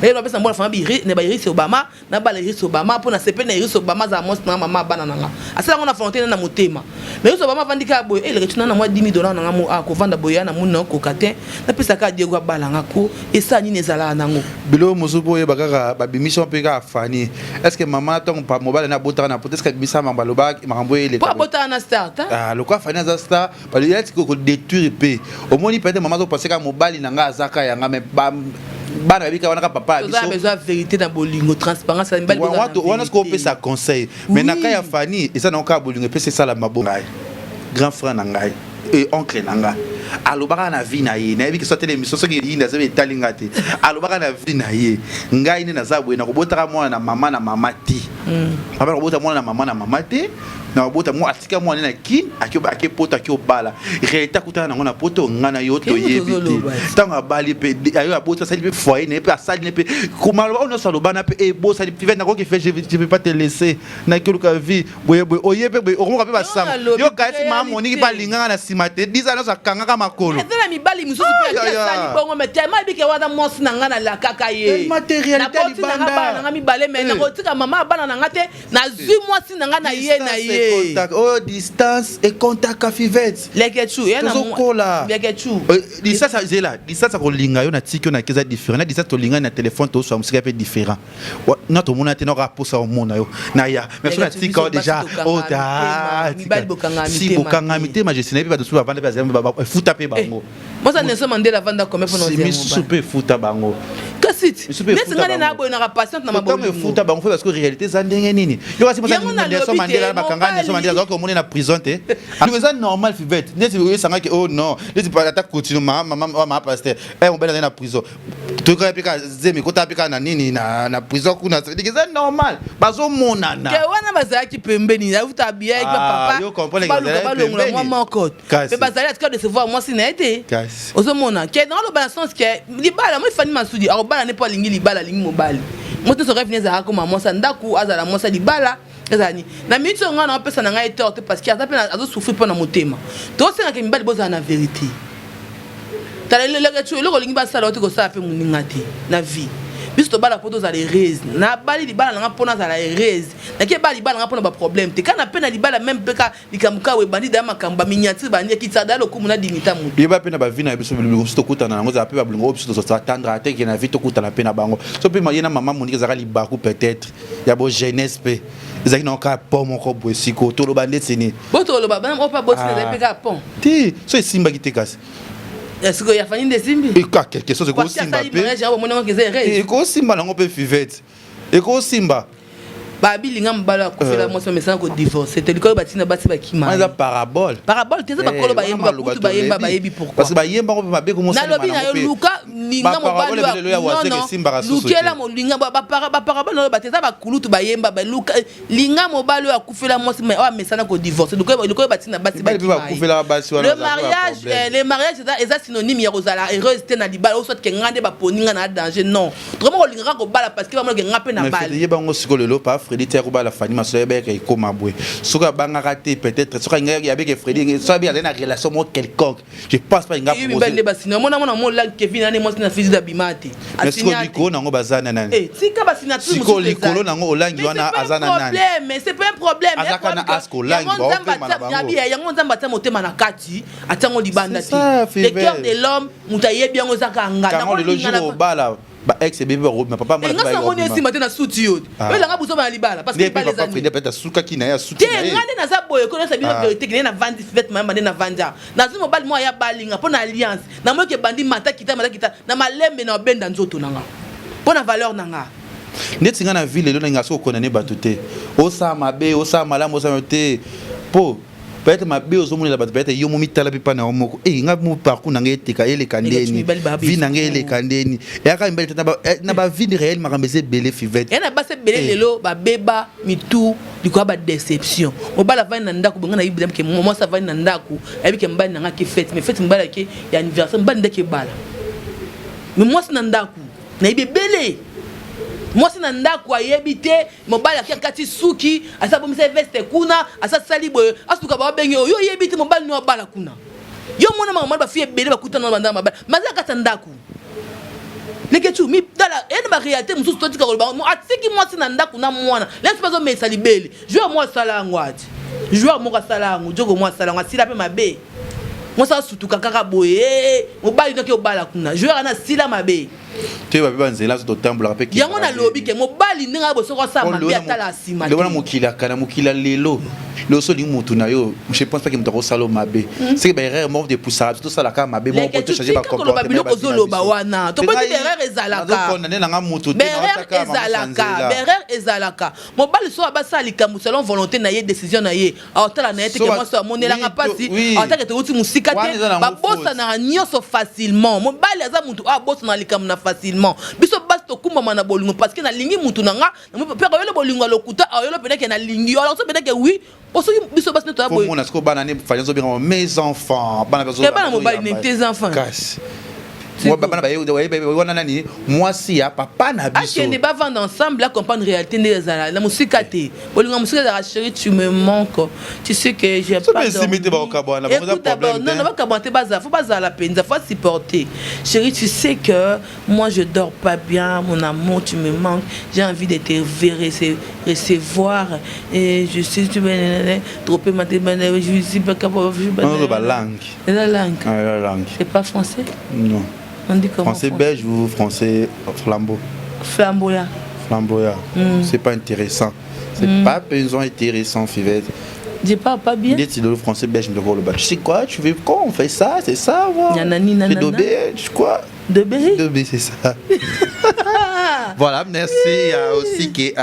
Et bapesa mbona fama bi ne ba Iris Obama na bala Iris Obama pona sepe na Iris Obama za mwasi na mama bana na nga. Asala ngo na fontaine na motema. Mais Iris Obama avandi ka boye eh leketuna na mwa 10 000 dollars na nga mo a kovanda boye na muna koka te. Napesa ka Diego abala nga ko esa nini ezala nango. Biloko mosusu mpo oyeba kaka babimisi mpe kaka Fanny. Est-ce que mama ntango pa mobali na abotaka na poto, est-ce que abimisa makambo alobaka makambo oyo eleka? Po abotaka na star ta? Ah, lokola Fanny aza star, balobi ati ko détruire mpe. Omoni peut-être mama azopense kaka mobali na nga aza kaka yanga mais ba bana bayebi kaka wana kaka papa ya biso. Toza besoin vérité na bolingo, transparence ya mibali. Wana soki opesa conseil. Mais na cas ya Fanny eza na kaka bolingo epesa esala mabo ngai. Grand frère na ngai et oncle na nga alobaka na vie na ye, nayebi ke so atele émission soki eyindi aza etali nga te, alobaka na vie na ye, ngai nde naza boye, nakobotaka mwana na mama na mama te, papa nakobota mwana na mama na mama te, nakobota mwa atika mwana na kin ake poto ake obala réalité akutana nango na poto, nga na yo toyebi te. Ntango abali mpe ayo aboti asali mpe foyer na ye mpe asali ne mpe maloba oyo nyonso alobana mpe ebosani pive nakoki fe je vais pas te laisser nakioluka vie boye boye oye mpe boye okomoka mpe basango yo kasi mama Moniki mpe alingaka na nsima te disa nyonso akangaka makolo. Eza na mibali mosusu mpe asali bongo mais tellement ayebi ke wana mwasi na ngai nalakaka ye, naboti na ngai bana na ngai mibale mais nakotika mama ya bana na ngai te, nazwi mwasi na ngai na ye na ye. Oyo distance ekontaka Fivette. Lekechu tozokola Lekechu distance zela distance kolinga yo na tiki yo na keza différent na distance tolingani na telefone toswa mosika mpe différent na tomona te nakoka posa omona yo na ya mais so natika yo déjà si bokanga mitema jesi nayebi bato mosusu bavanda mpe efuta mpe bango. Mwasa Nelson Mandela avanda combien mpona misusu mpe efuta bango. Kasi neti ngai nde naboyinaka patiente na mabolingo efuta bango parce que réalité eza ndenge nini yo kasi Nelson Mandela bakanga Nelson Mandela azalaki omoni na prison te, eza normal Fivette neti oyesangaki oh non neti ata continue mama mama pasteur eh mobali azali na prison toyoka mpe kaka zemi ekota mpe kaka na nini na prison kuna, c'est eza normal bazomonana. Ke wana bazalaki pembeni auta abiyaki papa baluka balongola mwa moko mpe bazali atika décevoir mwasi na ye te. Ozomona ke naloba na sens ke libala moi Fanny Masudi akobala ne mpo alingi libala, alingi mobali moto nyonso rêve ne ezalaka koma mwasi ya ndako, azala mwasi ya libala ezala nini na minute oyo ngai naopesa na ngai tort te parce que aza mpe azosouffrir mpo na motema. Tosengaka mibali bozala na vérité. Tala eloko eloko olingi basala ote kosala mpe moninga te na vie. Biso tobala mpo tozala heureuse. Nabali libala nanga mpo nazala heureuse, nake bala libala nanga mpona baproblème te kaka na mpe na libala meme mpe ka likambo kawa ebandi daya makambo baminiature bandi ekitisa daya lokumu na dignité motu. Yeba mpe na bavie na biso bilingo biso tokutana nango ezala mpe babolingo oyo biso tozatandra te ke na vie tokutana mpe na bango so mpe ye na mama Monike ezalaka libaku peut-être ya bo jeunesse mpe ezalaki nango kaka pont moko boye. Sikoyo toloba ndeti nini? Bo toloba bana oyo mpe aboti ezali mpe kaka pont. Te so esimbaki te kasi. Sikoyo ya Fanny nde esimbi. Eka quelque chose ekosimba mpe ekosimba nango mpe Fivette ekosimba. Babilinga mobali akufela mwasi bamesana kodivorce te likolo batina basi bakima. Eza parabole. Parabole te, eza bakolo bayemba, bakutu bayemba bayebi pourquoi. Parce que bayemba ngo mpe mabe. Nalobi na yo luka linga mobali lukela molinga baparabole naloba te, eza bakulutu bayemba baluka linga mobali oyo akufela mwasi oyo amesana kodivorce likolo batina basi bakima. Le mariage, le mariage eza synonyme ya kozala heureuse te na libala oyo soit ke nga nde baponi nga na danger. Non, vraiment kolingaka kobala parce que bamonake nga mpe na bala. Ye bango sikoyo lelo pa Fredi te akobala Fanny Maso yebeka ekoma boye soki abangaka te peut-être soki yabeke Fredi soki abi azali na relation moko quelconque, je pense pas inga. Mibali nde basina omona mona mo Kevin ane mwasi na physique abima te. Mais sikoyo likolo nango baza na nani? Tika basignature. Sikoyo likolo nango olangi wana aza na nani? Mais c'est pas un problème. Azaka na asko olangi baopema na bango. Yango Nzambe atia motema na kati, atiango libanda te. Le cœur de l'homme moto ayebi yango eza kaka nga. Kango lelo jour obala ba ex ebebe bakobima papa. Nga sango ni esimba te na suti yo oyelanga buso bana libala parce que libala eza nini? Peut-être asukaki na ye asuki te. Nga nde naza boye koyesa bino vérité ke nde navandi Fivette Mayamba nde navandi awa, nazwi mobali moko aya balinga mpo na alliance namoki ebandi mata kita mata kita na malembe na obenda nzoto na nga mpo na valeur na nga. Ndeti nga na vie lelo nalinga soki okondane bato te, osala mabe osala malamu osala te mpo. Peut-être mabe ozomonela bato, peut-être yo momitala mpe mpa na yo moko. E nga mo parcours na ngai eteka eleka ndeni, vie na ngai eleka ndeni, eyaka mibali te na bavie réelle, makambo eza ebele, Fivete. Ya na basi ebele lelo babeba mitu likolo ya badéception. Mobali avandi na ndako bonga, nayebi ke mwasi avandi na ndako, ayebi ke mobali na nga ke fête, mais fête mobali ake ya anniversaire, mobali ndeke ebala, mais mwasi na ndako nayebi ebele, mwasi na ndako ayebi te mobali ake akati suki, asa abomisa veste kuna, asa asali boye, asuka babenge oyo oyebi te mobali no abala kuna. Yo mona makambo bafille ebele bakutana na bandaka mabala, mais aza kati ya ndako. Leketu mitala eye na baréalité mosusu, totika koloba atiki mwasi na ndako na mwana lesi mpe azomesa libele. Joueur moko asala yango, ati joueur moko asala yango, jogo moko asala yango, asila mpe mabe. Mwasi asutuka kaka boye, mobali noki obala kuna, joueur ana asila mabe. Toyeba mpe banzela so totambolaka mpe. Yango nalobi ke mobali ndenge aye bosoko asala mabe, atala nsima. Lelo na mokili aka na mokili ya lelo, lelo so olingi motu na yo, je pense pas ke moto akosala mabe. Seke baerreur moko epusaka biso tosalaka mabe moko, tochange bacomportement. Biloko ozoloba wana, toboti baerreur ezalaka. Nazokondane nanga motu te. Baerreur ezalaka, baerreur ezalaka. Mobali so abasala likambo selon volonté na ye, décision na ye, aotala na ye te ke mwasi amonelanga mpasi, aotala ke mosika te. Babosanaka nyonso facilement. Mobali aza mutu oyo abosanaka likambo na facilement. Biso basi tokumbama na bolingo parce que nalingi mutu na nga mpe akoyela bolingo ya lokuta, aoyela mpenza ke nalingi yo, alors so mpenza ke oui, po soki biso basi nde toya boye. Komona sikoyo bana ne fali azobenga mes enfants, bana. Bana mobali ne tes enfants. Kasi bana wana nani? Mwasi ya papa na biso. Akende bavanda ensemble, acomprendre réalité nde ezala na mosika te. Bolingo mosika ezalaka: chéri, tu me manques, tu sais que j'ai pas. Esimi te, bakokabwana. Non, bakabwana te, bazala, faut bazala mpenza, faut supporter. Chéri, tu sais que moi je dors pas bien, mon amour, tu me manques, j'ai envie de te recevoir et je suis tu trop je suis pas capable. Ba langue. La langue. Ah, la langue. C'est pas français. Non. On dit comment? Français belge ou français flambeau? Flamboya. Flamboya. C'est pas intéressant, c'est pas besoin intéressant, Fivette. Je parle pas bien. Neti le français belge de tu sais quoi, tu veux quoi, on fait ça, c'est ça, voilà. Nanani, nanana. Dobé, quoi. Dobé. Dobé, c'est ça. Voilà, merci aussi que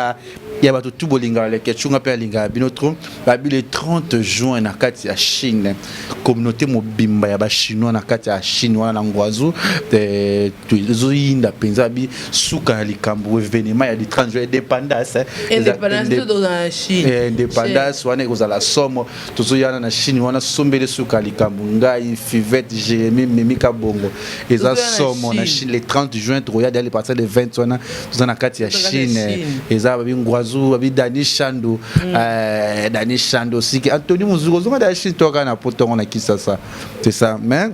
ya bato tu bolingaka Leketchunga mpe alingaka bino trop. Babi le 30 juin na kati ya Chine, communauté mobimba ya bachinois na kati ya Chine wana na Ngwazu ezoyinda mpenza. Babi suka ya likambo, événement ya le 30 juin, indépendance. Indépendance wana ekozala somo. Tozoyana na Chine wana, sombele suka ya likambo. Ngai Fivette, Jérémi, Memika Bongo, eza somo na Chine le 30 juin. Tokoya dali partir de 20 wana, toza na kati ya Chine. Eza babi Ngwazu, babi Dani Shando, Dani Shando, siki Antony Muzuko ozonga da Chine, toka na potongo na Kisasa, c'est ça. Mais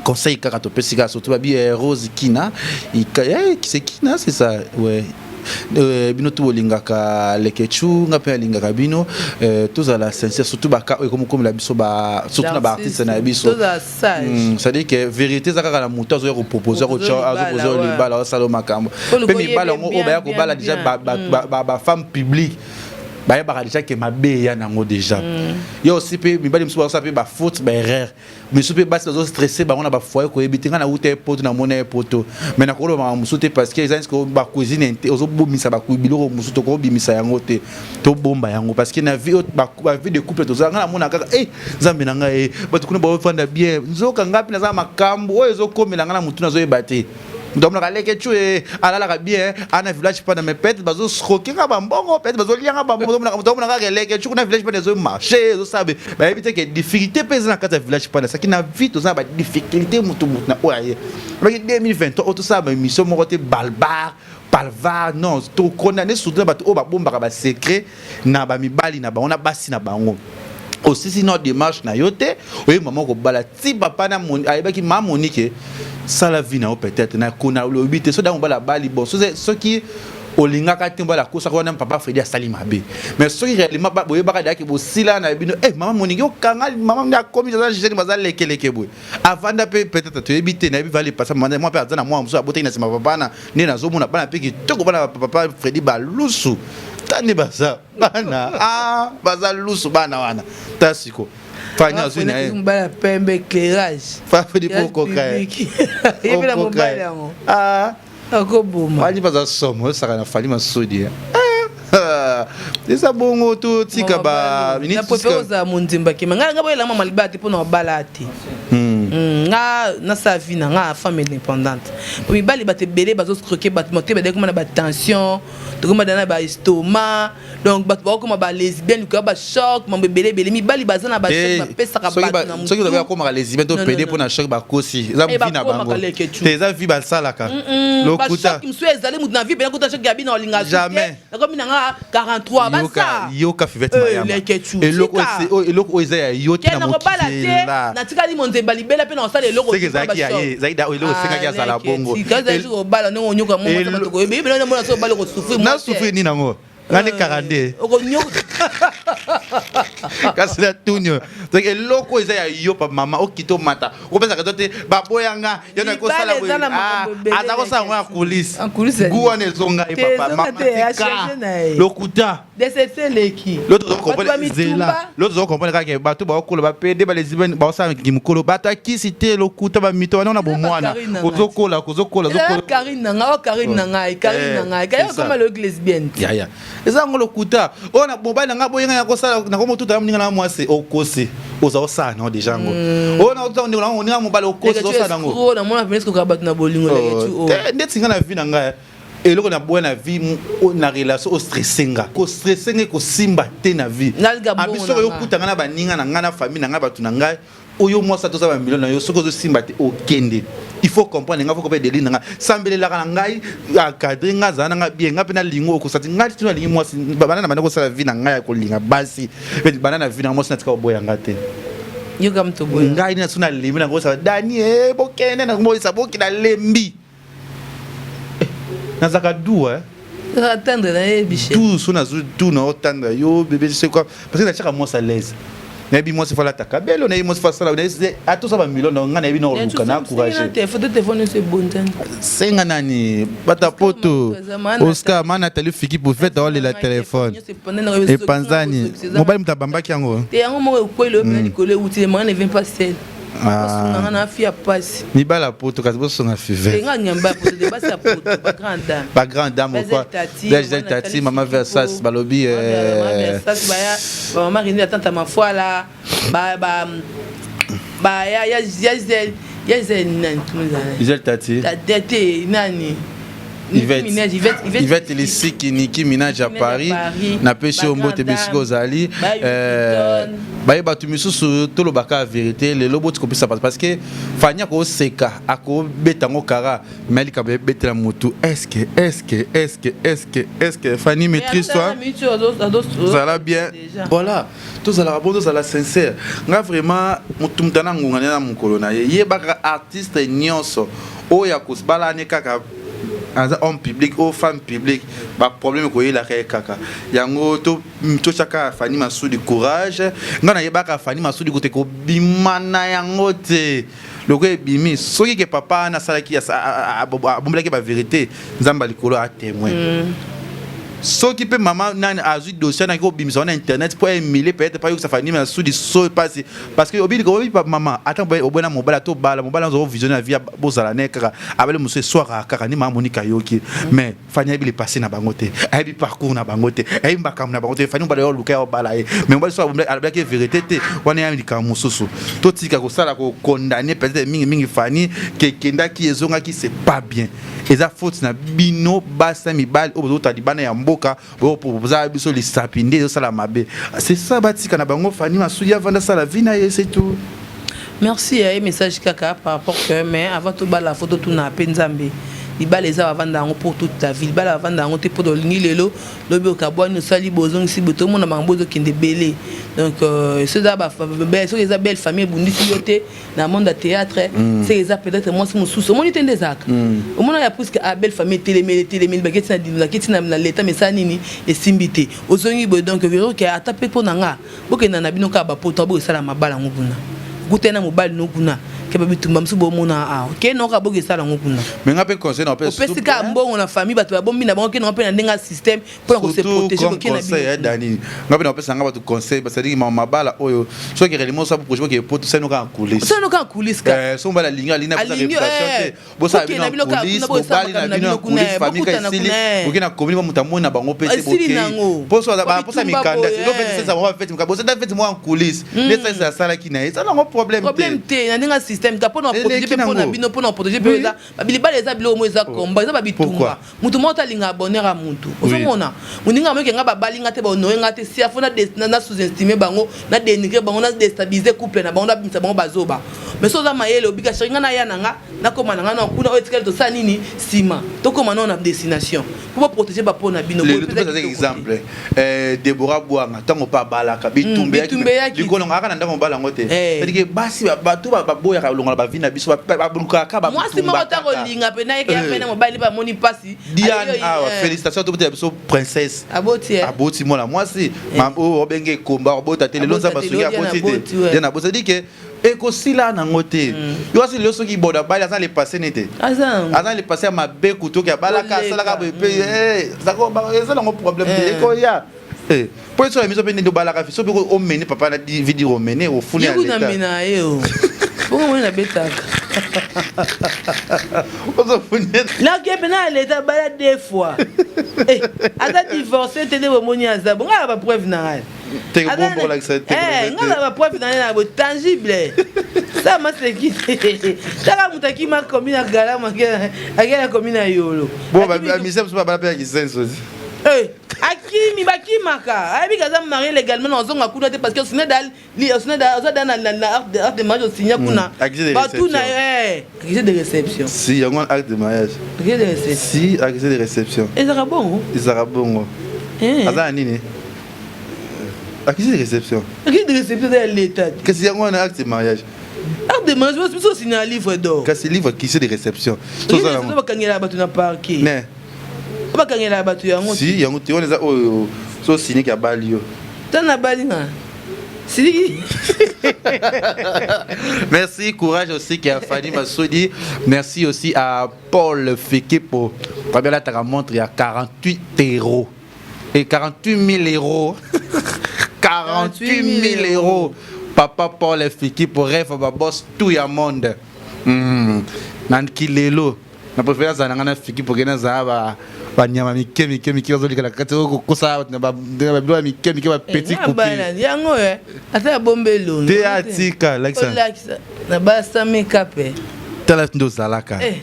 conseil kaka topesi kaka, surtout babi Rose Kina, c'est Kina, c'est ça, ouais. Bino tu bolingaka Lekechu, nga mpe alingaka bino, tozala sincère, surtout baka oyo ekomokomela biso, surtout na baartiste na biso. C'est-à-dire que vérité eza kaka na moto azoya kopropose, azopose libala, azosala makambo mpe mibala yango oyo baya kobala déjà bafemme publique, bayebaka déjà ke mabe eya nango déjà. Yo aussi mpe mibali mosusu bazosala mpe bafaute, baerreur misu mpe basi bazostresse bango na bafoyer. Koyebi te, ngai nauta ye poto, namona ye poto, mais nakoloba makambo mosusu te parce que eza neti bacuisine te, ozobomisa biloko mosusu, tokobimisa yango te, tobomba yango parce que na vie, bavie de couple tozala. Ngai namona kaka e Nzambe na ngai, bato kuna baofanda bien, nzoka ngai mpe naza makambo oyo ezokomela ngai na motu, nazoyeba te. Moto amonaka Lekecu e alalaka bien ana village pana, mais peut-être bazosroke nga bambongo, peut-être bazolianga bambongo. Moto amonaka kaka Lekecu kuna village pana ezomarche, ezosala, bayebi te ke difficulté mpe eza na kati ya village pana. Saki na vie toza na badifficulté, motu motu na oyo aye baki 2023 oyo tosala baémission moko te balbar palvar. Non, tokondane surtout na bato oyo babombaka basecret na bamibali na bango, na basi na bango. Osisi na démarche na yo te, oyebi mama kobala ti papa na ayebaki ma Monike, sala vie na yo. Peut-être na kona olobi te so da mobala abali bon, soki olingaka te mobala akosaka wana, papa Fredi asali mabe. Mais soki réellement boyebaka deyaki bosila na bino, eh mama Monike okanga mama nde akomi aza jeune, baza lekeleke boye, avanda mpe peut-être toyebi te. Nayebi vale pasa mama mwa mpe aza na mwa mosusu abotaki na nsima papa na nde nazomona bana mpe kitoko, bana papa Fredi balusu tani baza bana, ah, baza lusu bana wana. Ta siko Fani azwi na ye. Mobali pembe, éclairage. Fani po okoka ye yebela mobali yango akoboma. Fani baza somo, osaka na Fani Masudi. Eza bongo totika ba na préfère ozala monzemba kema ngai ngai boyela mama libala te mpo na obala te. Nga nasala vie na nga femme indépendante, po mibali bato ebele bazoscroke bato mote badai koma na batension, tokoma da na baestomac, donc bato bakokoma balesbienne likolo ya bachoc, mambo ebele ebele. Mibali baza na bachoc bapesaka bato na Soki ozabi akomaka lesbienne to Non, pédé non, mpo na choc, bakosi. Eza Eh, vie na bakomaka bango leke tu. te, eza vie basalaka lokuta. Bachoc mosusu ezali motu na vie pena kuta choc ya bino olinga. Jamais. Nakomi na nga 43 basa. Yoka Fivete Eh, Mayamba. leke tu. Eloko Tika. eloko oyo eza ya yo te Ke na nakobala te. mokili. Natikali monzemba libela mpe na kosala eloko. Seke ezalaki ya ye, ezalaki eloko esengaki azala bongo. Ezalaki kobala ndenge onyoka mo bato koyeba yebela mona so obali okosouffrir. Na souffrir nini yango? Nga nde 42. Okonyoka. Kasi na tuni oyo, donc eloko oyo eza ya yo pa mama, okita omata, okopesaka to te, baboyanga yo na kosala Libala boye. eza na Ah, makambo ebele. aza kosala yango ya coulisse. En coulisse. Gu wana ezonga ye. Te, Papa ezonga mama, te, tika. achange na ye. Lokuta. Déception eleki. L'autre Bato ozo zela. bamitumba. L'autre ozo comprendre kaka bato baokola bapede balesbienne baosala mokolo, bato akisi te, lokuta, bamito wana na bomwana. Karine na ngai. Ozokola, ozokola, Ezala ozokola. Karine na ngai, o Karine na ngai, Karine na ngai C'est kaye ça. okoma loyoki lesbienne. Yaya, eza yango lokuta oyo na mobali na ngai boyenga ya kosala nakomotuta moninga na mwasi, okosi, oza osala nango deja yango oyo na ndeko na moninga mobali, okosi, ozosala nango. Escroc namona pene esikoka bato na bolingo leke tu o. Te, ndeti nga na vie na ngai, eloko na boya na vie na relation, ostresse nga, kostresse nga ekosimba te na vie. Nalinga bongo Abi na soki nga. okutanga na baninga na ngai, na famille na ngai, bato na ngai, oyo mwasi atoza bamilio na yo, soki ozosimba te, okende. Il faut comprendre nga, faut comprendre deli na ngai, sambelelaka na ngai, encadre nga, azala na ngai bien. Ngai mpe nalingi okosati ngai tino nalingi mwasi bana na banda kosala vie na ngai ya kolinga basi. Mpe banda na vie na ngai, mwasi natika koboya nga te. Yoka moto boya. Ngai nini so nalembi na kosala dani e bokende na komoyisa boki, nalembi. Eh, nazalaka du eh. Atendre nayebi che. Tout so nazwi tout na otanga yo bébé, c'est quoi, parce que natiaka mwasi à l'aise. Nayebi mwasi fo alataka belo, nayebi mwasi fo asala atosa bamilio na ngai, nayebi na oluka na encourage. Foto telefone nyonso ebonzani. Senga nani bata poto Oscar ma Nathalie Fiki pour fete aolela telefone epanzani, mobali moto abambaki yango. Te, yango moko ekweli oyo mpena likolo euti, manga ne vient pas seul. Ah. Osunganga na afi ya pasi. Mibala poto, kasi bosonga Five. Nga nyamba ya poto te, basi ya poto, bagrande dame. Bagrande dame. Bazel Okwa Tati, Gisèle Mama Tati, Nathalie. Mama Versas balobi. Versas baya, bamama Reni, atanta mafuala, ba ba ba ya ya ya Gisèle, ya Gisèle nani tumezala. Gisèle Tati. Te, nani? Yvette. Minaj, Yvette, Yvette. Yvette Lisiki, Niki Minaj à Minaj à Paris. Paris. Napesi yo mbote Ba grande bisika dame. ozali. Ba Baye bato misusu tolobaka ya vérité lelo, boti kopesa bato, parce que Fani akoseka, akobeta yango kara, mais likambo ebetela motu. Est-ce est-ce est-ce est-ce est-ce Fani maîtrise toi, zala bien. Voilà, tozalaka bon, tozala sincère. Nga vraiment, motu motu ana ngonga na mokolo na ye. Yebaka artiste nyonso oyo akobala ne kaka aza homme public oyo femme publique, baproblème ekoyelaka ye kaka yango. Totiaka Fani Masudi courage. Ngai nayebaka Fani Masudi kote kobima na yango te. Loko ebimi, soki ke papa wana asalaki, abombelaki bavérité, Nzambe ya likolo atémoin. Soki mpe mama nani azwi dossier naki kobimisa wana internet mpo ahumilie, peut-être pa yokisa Fani Masudi so mpasi, parce que obi obi mama ata obwena mobali, ata obala mobali, azo visionner na vie, bozala ne kaka abali mosusu eswaka kaka ni mama Monika ayoki. Mais Fani ayebi le passé na bango te, ayebi parcours na bango te, ayebi makambo na bango te. Fani mobali oyo oluka ya obala ye, mais mobali so alobelaki vérité te, wana ya likambo mosusu. Totika kosala kokondamner peut-être mingimingi Fani ke ekendaki ezongaki, c'est pas bien. Eza faute na bino basi na mibali oyo bozota libanda ya mboka, bozala biso lisapi nde ezosala mabe. C'est ça, batika na bango Fani Masudi avanda, asala vie na ye, c'est tout. Merci ya ye message kaka par rapport que, mais avant tobala, fo totuna mpe Nzambe. Libala eza bavanda yango pour toute ta vie. Libala bavanda yango te mpo tolingi lelo, lobi okabwani, osali bozongisi boye, tomona makambo ezokende ebele. Donc soki eza belle famille ebundisi yo te na monde ya théâtre, soki eza peut-être mwasi mosusu omoni te nde ezalaka, omona ya puisque a belle famille etelemeli etelemeli, baketi na baketi na leta, mesala nini esimbi te, ozongi boye. Donc veroke ata mpe mpo na nga, bokenda na bino kaka bapoto, bokesala mabala yango kuna, okutani na mobali no kuna. Ke ba bitumba mosusu bomona awa ke noka boki esala yango kuna. Mais nga pe conseil na opesa. Opesi kaka mbongo na famille bato babombi na bango ke nango mpe na ndenge ya système mpo na ko se protéger koke na bino. Ya Dani nga pe na opesa nga bato conseil ba c'est-à-dire ma mabala oyo soki réellement osa projet boke poto sano ka en coulisses. Sano ka en coulisses ka. Eh so mbala linga linga pesa réputation te. Bosala bino en coulisses bobali na bino en coulisses famille ka esili boke na commune ba moto amoni na bango pe te boke. Poso ba posa mikanda c'est donc fête ça va fête mikanda bosala fête moi en coulisses. Nde ça asalaki na ye eza nango problème te. Problème te na ndenge ya système ka pona protéger pe pona bino pona protéger pe eza libala eza biloko moko eza combat eza ba bitumba. Mutu moko te alingaka bonheur ya mutu. Ozomona? Moninga amoki nga babali nga te ba honorer nga te si afo na na sous-estimer bango, na dénigrer bango, na déstabiliser couple na bango, na bimisa bango bazoba. Mais so oza mayele obika chéri nga na ya na nga, nakoma na nga na kuna oyo etikali tosala nini nsima tokoma nao na destination mpo boprotéger bapo na bino. Lelo topesa exemple eh, Deborah Bwanga ntango mpe abalaka bitumba eyaki likolo ngaka na ndako mobala yango te c'est-à-dire basi bato baboyaka longola bavi na biso balukaka mwasi moko ta kolinga mpe na yeke ya pene mobali mpe amoni mpasi. Diane awa félicitation tobotela biso princesse aboti aboti mwana mwasi oyo obenge ekomba obota te lelo nzambe asungi aboti te Diane aboti c'est-à-dire que ekosila nango te. Yo asi lelo soki boda bali aza le passé nete aza le passé ya mabe kutu oke abalaka asalaka boye mpe eza nango problème te ekoya mpo eso ya miso mpe ndende obalaka fi soki omene papa na vidi omene ofuni ya leta na ye o bongo moni nabetaka nake mpe na leta bala deux fois aza divorce te nde bomoni aza bongo ya bapreuve na ngai nga na bapreuve na ye na bo tangible sa maseki taka moto akima komi na galamu ake na komi na yolo akimi bakimaka ayebi kaza marie légalement na ozonga kuna te parce que osine dal oza da na acte de mariage osinya kuna batuna ye accusé de réception si yango acte de mariage accusé de réception si accusé de réception ezalaka bongo ezalaka bongo aza na nini Accusé de réception. Accusé de réception eza ya l'État. Kasi yango wana acte de mariage. Acte de mariage biso osinya na livre d'or. Kasi livre accusé de réception. Soza yango. Bakangela bato na parquet. Ne. Bakangela bato yango. Si yango te wana eza oyo so signé ki abali yo. Tana bali nga. Siliki. Merci, courage aussi à Fanny Massoudi. Merci aussi à Paul Fekepo. Très bien là, tu montre il y a 48 euros. Et 48 000 euros. 48 000 euros. Papa Paul Fiki pour rêve ba boss tout ya monde. Mm. Na kilelo. Na préféré azala nga na Fiki pour kena za ba ba nyama mike mike mike bazolika na kati okokosa na ba biloko ya mike mike ba petit coupe. Yango eh ata bombe elongi. Te atika lakisa. Lakisa na basa make-up eh. Tala ndo ozalaka. Eh.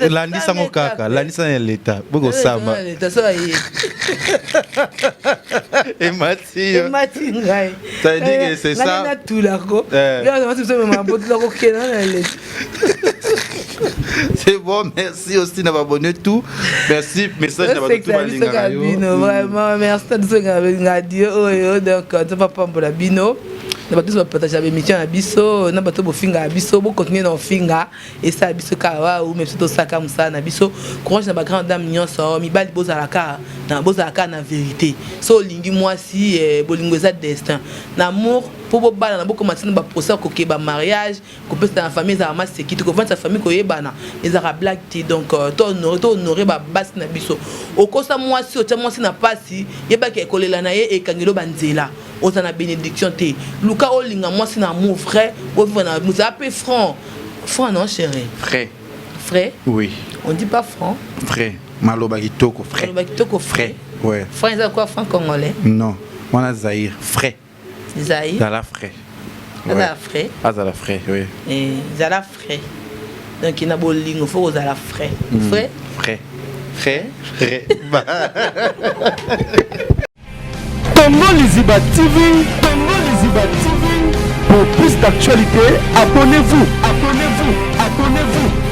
landisa ngo kaka landisa na leta bokosamba emati yo emati ngai c'est-à-dire que c'est ça natulako kokenda na leta. C'est bon, merci aussi na abonné tout. Merci, message na bato tout balingaka yo. Bino vraiment merci na biso nga Dieu oyo donc nzambe apambola bino. Na bato nyonso bapartage ba émission na biso, na bato bofingaka biso, bocontinue na kofinga esala biso kaka wau, mais biso tosalaka mosala na biso. Courage na ba grande dame nyonso, mibali bozala kaka na bozala kaka na vérité. So olingi mwasi eh, bolingo eza destin. Na amour mpo bobalana bokoma ntina ba procès kokeba mariage kopesa na famille ezalaka maseki te, kovandisa famille koyebana ezalaka blague te. Donc to honore to honore ba basi na biso. Okosa mwasi otia mwasi na pasi, yebaki ekolela na ye ekangelo ba nzela. Oza na bénédiction te. Luka olinga mwasi na amour vrai, ovivre na mozala pe franc. Franc non chéri? Frais. Frais? Oui. On dit pas franc? Frais. Maloba kitoko frais. Maloba kitoko frais. Ouais. Franc eza quoi franc congolais? Non. Wana Zaïre, frais. Zaïre. Zala frais. Azala frais. Azala frais, oui. Eh, zala frais. Donc na bolingo faut kozala frais. Frais? Frais. Frais. Frais. Congo Liziba TV, Congo Liziba TV. Pour plus d'actualités, abonnez-vous, abonnez-vous, abonnez-vous.